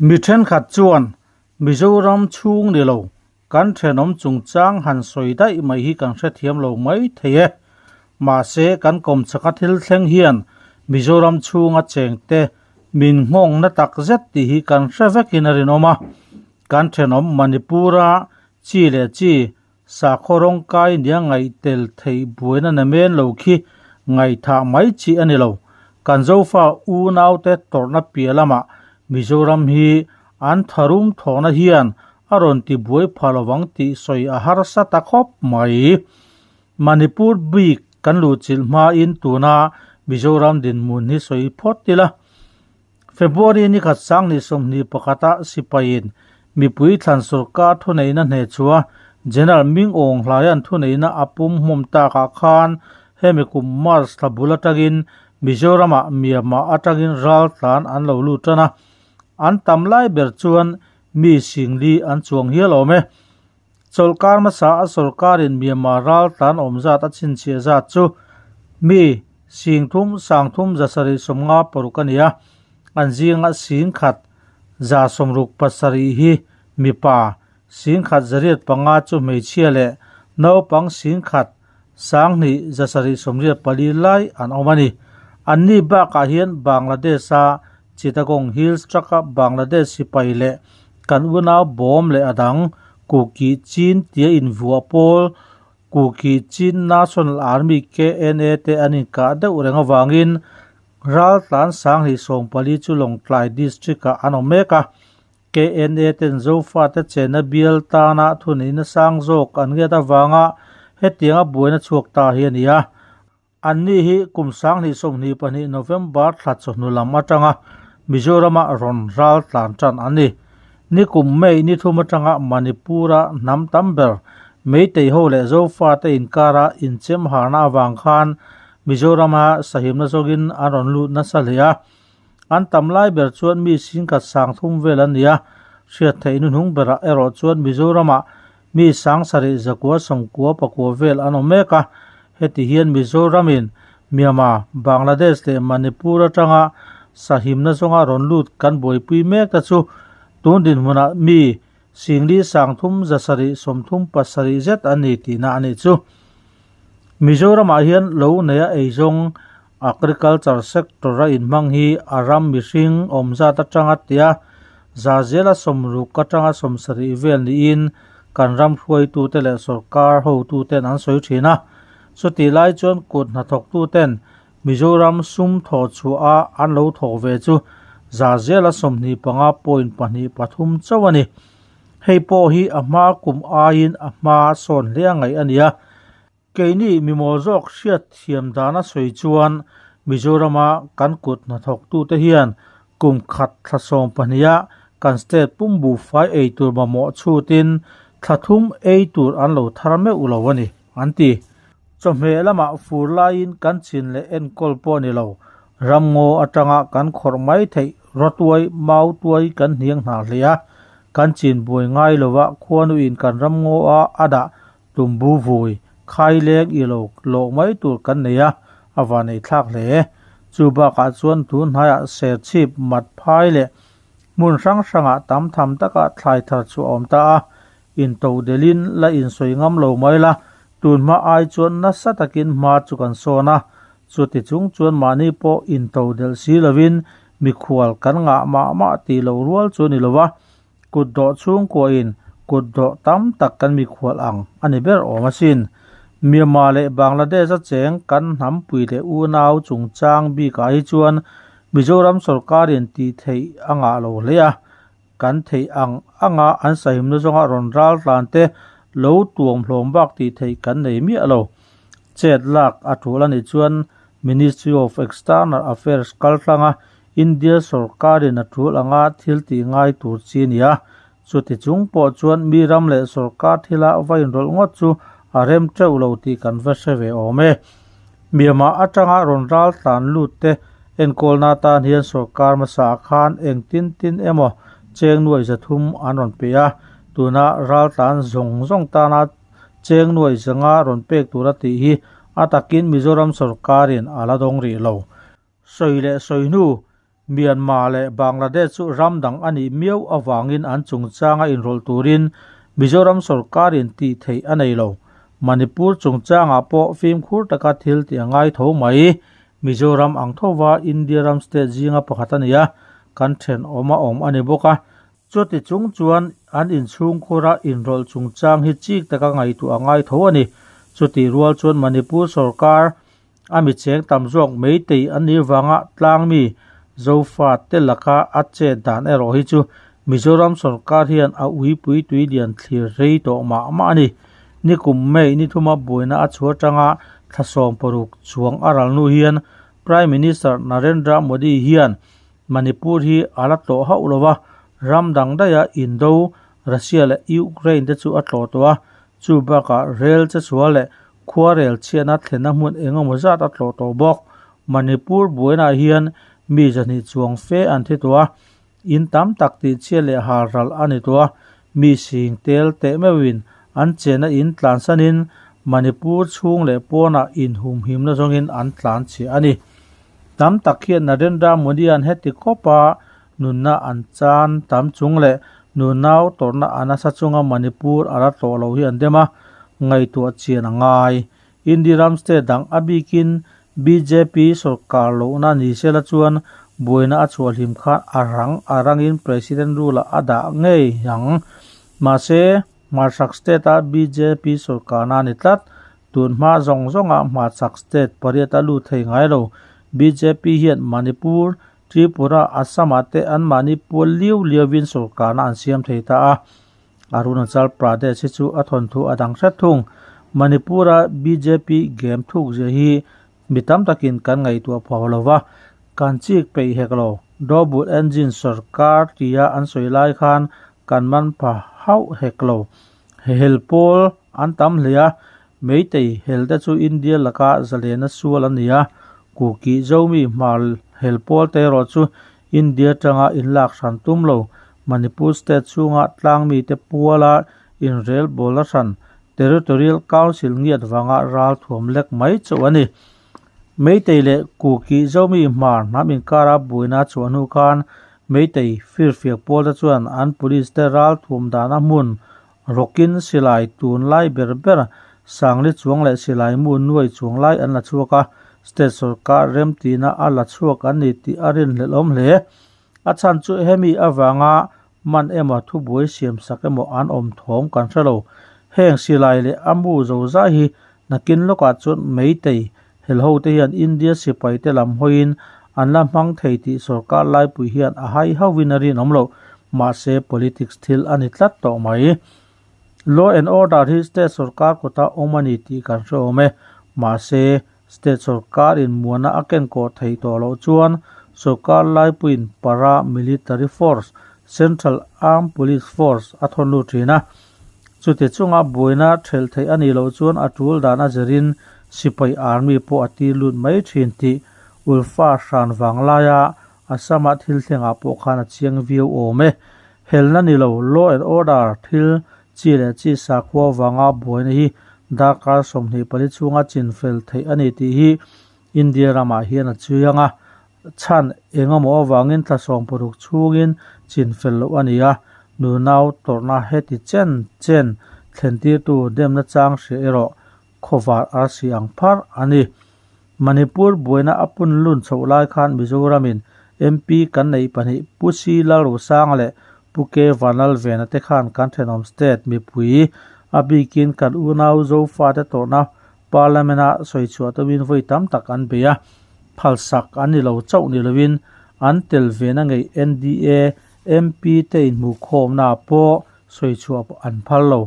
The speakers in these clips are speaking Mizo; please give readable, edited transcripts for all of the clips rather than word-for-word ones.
Mi thenkhat chuan Mizoram chhung ni lo kan thenawm chungchang han sawi daih mai hi kan hrethiam lo mai thei e. Mahse kan kawmchhaka thil thleng hian Mizoram chhunga chengte min nghawngna tak zet tih hi kan hre vekin a rinawm a. Kan thenawm Manipur-a chi leh chi Sakhaw rawngkai nia ngaih tel theih buaina na men lo khi ngaihthah mai chi a ni lo. Kan Zofa unaute tawrhna piah lamah Mizoram hi an tharum thawhna hian a rawn ti buai pha lovang tih sawi a harsa ta khawp mai. Manipur bik kan luhchilh hmain tuna Mizoram dinhmun hi sawi phawt ila. February ni khat sang ni 21 a sipaiin mipui thlan sorkar thuneihna hneh chhuah General Ming Aung Hlaia'n thuneihna a pum hmawm takah khan hemi kum March thla bul atangin Mizoramah Myanmar atangin ral tlan an lo lut tan a, an tam lai ber chuan mi singli an chuang hial awm e. Chawlhkar hmasa a sorkarin Myanmar ral tlan awm zat a chhinchhiah zat chu mi 30 30 756 a ni a, an zinga 10 167 hi mipa, 10 105 chu hmeichhia leh naupang 10 2 784 lai an awm a ni. Anni bakah hian Bangladesh-a Chittagong Hills Tract-a Bangladesh sipai leh kan unau bawm leh a dang Kuki Chin tia invuah pawl Kuki Chin National Army, KNA, te an inkah deuh reng avangin ral tlan 2014 chu Lawngtlai District-ah an awm mek a. KNA ten Zofate chenna bial tana thuneihna sang zawk an ngiat avanga hetianga buaina chhuak ta hi a ni a. Anni hi kum 2022 November thla chawhnu lam atanga Mizorama rawn ral tlan tan an ni. Ni kum May ni thum atanga Manipur-a hnam tam ber Meitei ho leh Zofate inkara inchem harna avang khan Mizorama sahimna zawkin an rawn lut nasa hle a. An tam lai ber chuan mi 30 30 vel an ni a, hriat theih hnuhnung berah erawh chuan Mizoramah mi 7999 vel an awm mek a. Heti hian Mizoramin Myanmar, Bangladesh leh Manipur atanga sahimna zawnga rawn lut kan buaipui mek te chu tun dinhmunah mi 53 737 zet an ni tihna a nih chu. Mizoramah hian lo neia eizawng Agriculture sector a inhmang hi a ram mihring awm zat atanga tia za zela 60 atanga 70 vel niin kan ram hruaitute leh sorkar hotuten an sawi thin a. Chutih lai chuan kut hnathawktuten Mizoram sum thawh chhuah a an lo thawk ve chu za zela 25.23 chauh a ni. Hei pawh hi a hma kum aiin a hma sawn hle a ngaih a ni a. Keini mimawl zawk hriat thiam dana sawi chuan Mizorama kan kut hnathawktute hian kum khat thla 12 a kan state pum buhfai ei tur mamawh chhutin thla thum ei tur an lo thar meuh lo a ni, an ti. Chawhmeh lamah fur laiin kan chin leh enkawl pawh ni lo, ramngaw atanga kan khawrh mai theih rawtuai, mautuai kan hniang hna hle a, kan chin buai ngai lova khuanuin kan ramngaw a a dah Tumbu vui, khai leng i lo lawh mai tur kan nei a, a van ei thlak hle. Chu bakah chuan tun hnaiah serchhip, mat phai leh hmun hrang hrangah tam tham taka thlai thar chu a awm ta a. Into delin la insawi ngam lo mai la, tun hma ai chuan nasa takin hma chu kan sawn a. Chuti chung chuan mahni pawh into delh si lovin mikhual kan ngah mah mah tih loh rual chu a ni lo va. Kut dawh chhungkuahin kut dawh tam tak kan mikhual ang a ni ber awm asin. Myanmar leh Bangladesh a cheng kan hnampui leh unau chungchang bikah hi chuan Mizoram sorkarin tih theih a ngah lo hle a, kan theih ang anga an sahimna zawnga rawn ral tlan te lo tuam hlawm bak tih theih kan nei miah lo. Chet lak a tul a nih chuan Ministry of External Affairs kaltlanga India sorkarin a tul anga thil tih ngai tur chi a ni a, chuti chung pawh chuan mi ram leh sorkar thila va inrawlh ngawt chu a rem teuh lo tih kan va hre ve awm e. Myanmar atanga rawn ral tlan lut te enkawlna atan hian sorkar hmasa ah khan eng tin tin emaw cheng nuai 300 an rawn pe a, tuna ral tlan zawng zawng tana cheng nuai 500 rawn pek tura tih hi a takin Mizoram sorkarin a la dawng rih lo. Sawi leh sawi hnu, Myanmar leh Bangladesh chu ram dang a nih miau avangin an chungchanga inrawlh turin Mizoram sorkarin tih theih a nei lo. Manipur chungchangah pawh fimkhur taka thil tih a ngai tho mai. Mizoram ang thova India ram state zinga pakhat a ni a, kan thenawm a awm a ni bawk a. Chuti chung chuan an inchhungkhura inrawlh chungchang hi chik taka ngaihtuah a ngai tho a ni. Chutih rual chuan Manipur sorkar a mi cheng tam zawk meitei an nih vanga tlangmi Zofa te laka a chet dan erawh hi chu Mizoram sorkar hian a uipui tui lian thlir rei tawh mah mah a ni. Nikum May ni thuma buaina a chhuah atanga thla 60 chuang a ral hnu hian Prime Minister Narendra Modi hian Manipur hi a la tlawh hauh lo va, ram dang daiha Indo, Russia leh Ukraine te chu a tlawh tawh a, chu bakah rel che sual leh khuarel chhiatna thlenna hmun eng emaw zat a tlawh tawh bawk. Manipur buainaah hian mi zahnih chuang fe an thi tawh a, in tam tak tihchhiat leh hal ral a ni tawh a, mi sing tel teh meuhin an chenna in tlansanin Manipur chhung leh pawnah inhumhimna zawngin an tlanchhiah a ni. Tam tak hian Narendra Modi-a'n heti khawpa nunna an chan tam chung leh nunau tawrhna a nasa chunga Manipur a la tlawh lo hi an dem a, ngaihtuah chian a ngai. India ram state dang a bikin bjp sorkar lohna ni sela chuan buaina a chhuah hlim khan a rang a rangin President rule-ah a dah ngei ang. Mahse, Hmarchhak state-a bjp sorkarna a ni tlat. Tun hma zawng zawnga hmarchhak state pariat a lut thei ngai lo. Bjp hian Manipur, Tripura, Assam-ah te anmahni pual liau liauin sorkarna an siam thei ta a. Arunachal Pradesh hi chu a thawnthu a dang hret thung. Manipur-a bjp game thuk zia hi mi tam takin kan ngaihtuah phau lo va, kan chik peih hek lo. Double engine sorkar tia an sawi lai khan kan man pha hauh hek lo. Hel pawl an tam hle a, Meitei hel te chu India laka zalena sual an ni a, Kuki Zomi hmar hel pawl te erawh chu India tanga inlak hran tum lo, Manipur state chhunga tlangmi te puala inrel bawlna hran Territorial Council ngiat vanga ral thuam lek mai chauh a ni. Meitei leh Kuki Zomi hmar hnam inkara buaina chhuah hnu khan Meitei firfiak pawl te chuan an police te ral thuam dana hmun rawkin silai tun lai ber ber sangli chuang leh silai mu nuai chuang lai an la chhuak a, state sorkar remtina a la chhuak an ni tih a rinhlelh awm hle. A chhan chu hemi avanga man emaw thubuai siam sak emaw an awm thawm kan hre lo. Heng silai leh a mu zo zai hi nakin lawkah chuan Meitei helho te hian India sipai te lam hawiin an la hmang thei tih sorkar laipui hian a hai hauhin a rinawm loh. Mahse politics thil a ni tlat tawh mai. Law and order hi state sorkar kawta awm a ni tih kan hre awm e. Mahse State sorkar in muana a kenkawh theih tawh loh chuan sorkar laipuiin para military force, Central Armed Police Force, a thawn lut thin a. Chuti chunga buaina thelh theih a nih loh chuan a tul dan a zirin sipai army pawh a tir lut mai thin tih Ulfa hran vang laia Assam-a thil thlengah pawh khan a chiang viau awm e. Helna ni lo, law and order thil chi leh chi sakhua vanga buaina hi darkar 24 chhunga chinfel theih a ni tih hi India ramah hian a chiang a. Chhan eng emaw avangin thla 60 chhungin chinfel loh a ni a, nunau tawrhna heti chen chen thlentirtu demna chang hria erawh khawvar arsi ang pharh a ni. Manipur buaina a pun lun chhoh lai khan Mizoramin MP kan neih pahnih Pu C Lalrosanga leh Pu K Vanlalvena te khan kan thenawm state mipui a bikin kan unau Zofate tawrhna Parliament-a sawi chhuah tumin vawi tam tak an bei a, phalsak an ni lo chauh ni loin an tel vena ngei NDA MP te inhmuhkhawmnaah pawh sawi chhuah an phal lo.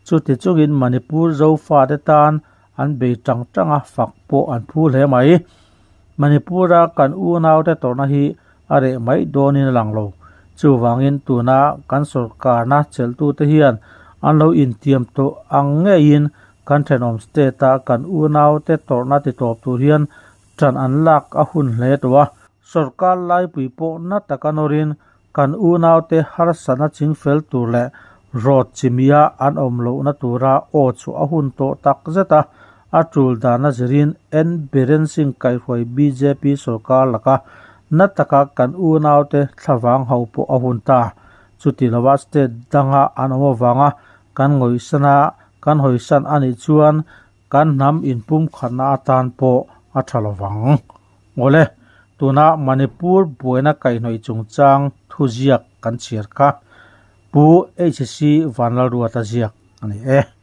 Chuti chungin Manipur Zofate tan an bei tang tang a, fak pawh an phu hle mai. Manipur-a kan unaute tawrhna hi a reh mai dawnin a lang lo. Chuvangin tuna kan sorkarna chelhtute hian an lo intiam tawh ang ngeiin kan thenawm state-a kan unaute tawrhna titawp tur hian ṭan an lak a hun hle tawh a. Sorkar laipui pawh na taka nawrin kan unaute harsatna chingfel tur leh rawt chimia an awm lohna tura aw chhuah a hun tawh tak zet a, a tul dana zirin N Biren Singh kaihhruai bjp sorkar laka Na taka kan unaute thlavang ho pawh a hun ta. Chuti lova state danga an awm avanga kan ngawihsan a, kan hawisan a nih chuan kan hnam inpumkhatna atan pawh a tha lovang. Awle, tuna Manipur buaina kaihhnawih chungchang thuziak kan chhiar kha Pu HC Vanlalruata ziak a ni e.